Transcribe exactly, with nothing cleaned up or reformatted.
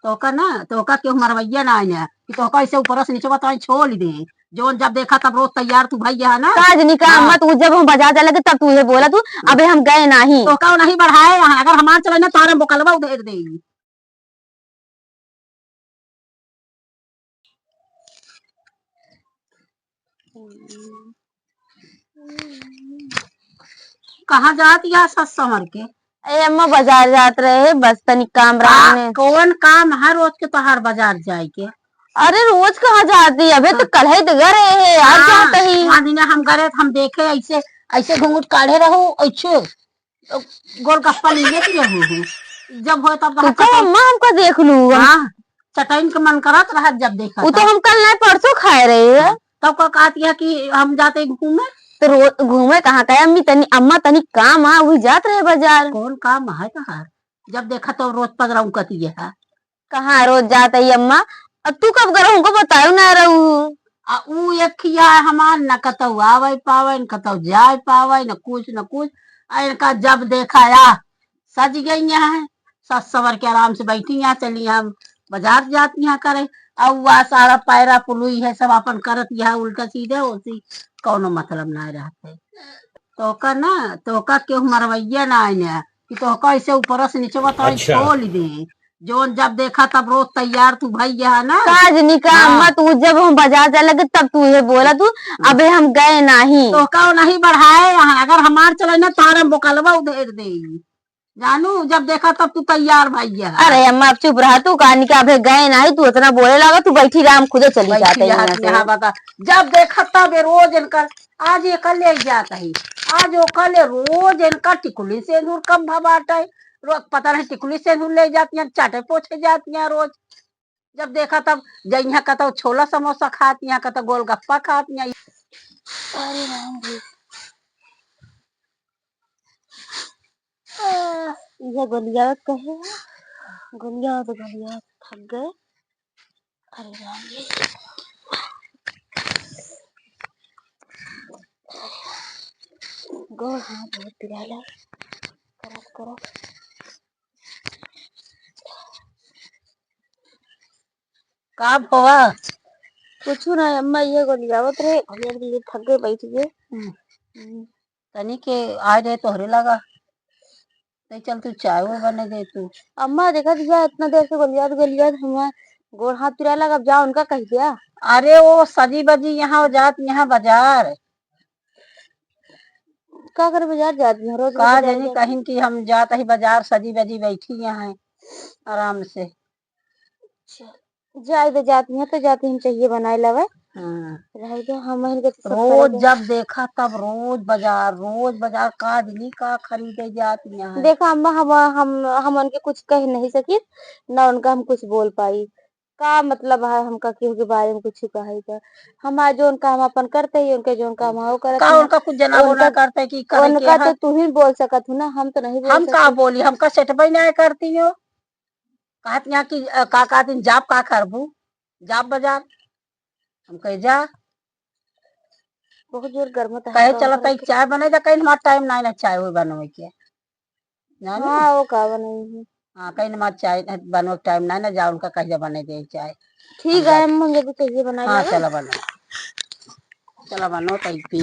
तोहका ना, तोहका केहू मरवैया ना आइने, कि तोहका ऐसे ऊपर से नीचे बताई छोड़ दे। जौन जब देखा तब रोज तैयार तू भैया है ना। काज नहीं काम हाँ। मत, उ जब हम बाजार जाए लगे तब तू ये बोला तू, अबे हम गए नाही। तोहका नहीं बढ़ाए यहाँ, अगर हमार चले ना तारे बोकलवा उधेड़ दे। कहाँ जात या सस संवर के? ए अम्मा, बाजार जात रहे, बस तनी काम रहा का, में। कौन काम है रोज के तोहार बाजार जाए के? अरे रोज कहाँ जाती, अबे तो हाँ। कल ही तो गए रहे, आज हाँ, जात ही। वहाँ दिन हम गए रहे, हम देखे ऐसे, ऐसे घूंघट काढ़े रहू, ऐसे गोलगप्पा लिए थी रहू हूँ। जब होए तब तू कहा कहो, चटन-, अम्मा हमका देख लू। हाँ, चटैन के मन करत रहत जब देखा उ तो था। हम कल नहीं परसों खाए रहे हैं। हाँ, तब का कहती है कि हम जाते घूमे। तो रोज घूमे कहाँ का अम्मी, तनी अम्मा तनी काम आ, वही जात रहे बाजार। कौन काम है तहार? जब देखा तो रोज पगरौकती है। कहाँ रोज जात है अम्मा? अब तू कब गरहू को बतायो ना रहू। आ ऊ एक खिया है हमार, न कतौ आवे पावे, न कतौ जाए पावे, न कुछ, न कुछ। आ इनका जब देखा या सज गई है, सस संवर के आराम से बैठी यहाँ, चली हम बाजार जाती यहाँ करे। आ ऊ आ सारा पैरा पुलुई है, सब अपन करत यहाँ उल्टा सीधे, ओसी कौनो मतलब ना रहते। तोहका ना, तोहका केहू मरवैया ना आइने, कि तोहका ऐसे ऊपर से नीचे बताई अच्छा। छोड़ दे। जौन जब देखा तब रोज तैयार तू भैया है ना। काज नहीं काम हाँ। मत, उ जब हम बाजार जाए लगे तब तू ये बोला तू, हम्म। अबे हम गए नाही। तोहका वो नहीं बढ़ाए यहाँ, अगर हमार चले ना तारे बोकलवा उधेड़ दे। जानू, जब देखा तब तू तैयार भैया है। अरे अम्मा, अब चुप रहा तू, कहानी के अबे गए नाही, तू इतना बोले लगा, तू बैठी रहा, हम खुदे चली बैठी जाते हैं रहा यहाँ तू से। यहाँ बता, जब देखा तब ये रोज इनकर, आज ये कल ले जात है, आज वो कल ले, रोज इनका टिकुली सेंदूर कम भा बाटे, रोज पता नहीं टिकुली सेंदूर ले जाती हैं, चाटे पोछे जाती हैं रोज। जब देखा तब जइहाँ कतौ छोला समोसा खात, यहाँ कतौ गोलगप्पा खात, यहाँ। अरे राम जी। आह, इहे गोलिया कहे, गोलिया तो गोलिया थक गए। अरे राम जी। गोड़ हाथ बहुत पिराला। करत, करत। का भवा? कुछु ना अम्मा, ये गोलियावत रहे, गोलियावत रहे, थक गए, बैठ गए। हम्म। हम्म। तनी के आ जाए तोहरे लगा, नहीं चल तू चाय वो बने दे तू। अम्मा देखा दिया, इतना देर से गोलियावत, गोलियावत हमार गोड़ हाथ पिराए लगा, अब जा उनका कह दिया। अरे वो सजी बजी यहाँ जात, यहाँ बाजार। का करे बाजार जात हैं, रोज का बाजार जानी जात। कहीं कि हम जात ही बाजार, सजी बजी बैठी यहाँ आराम से। अच्छा, जाए दे, जाती हैं तो जाती हैं, चाहिए बनाए लावे। हाँ। रह गया, हम इनके तो सब रोज करे जब देखा तब रोज बाजार, रोज बाजार, का आदमी का खरीदे जाती हैं। देखा अम्मा, हम, हम, हम उनके कुछ कह नहीं सकी, ना उनका हम कुछ बोल पाई। का मतलब है हमका केहू के बारे में कुछ कहे का? हमार जौन काम अपन करते ही, उनके जौन काम है वो करत का हैं। उनका कुछ जनाबो ना उनका, करते कि करे के उनका तो है। तू ही बोल सकत हो ना, हम तो नहीं बोल हम का सकते। बोली, हमका सेटबे ना करती हो। कहत यहाँ कि, अ, का कहत हैं, "जाब का करबू? जाब बाजार।" हम कहे, "जा।" बहुत जोर गर्म होता है, कहे, काम "चला करत तई है। चाय बने जा।" कहीं हमार टाइम नहीं ना चाय वो बनवे के। जानी? हाँ, वो का बनाई है। हाँ, कहीं हमार चाय बनवे के टाइम नहीं ना, जा उनका कह जा बने दे चाय। ठीक हम है, जाते। हम जब चाहिए बनाए हाँ, लावे। चला बने। चला बनो तई पी।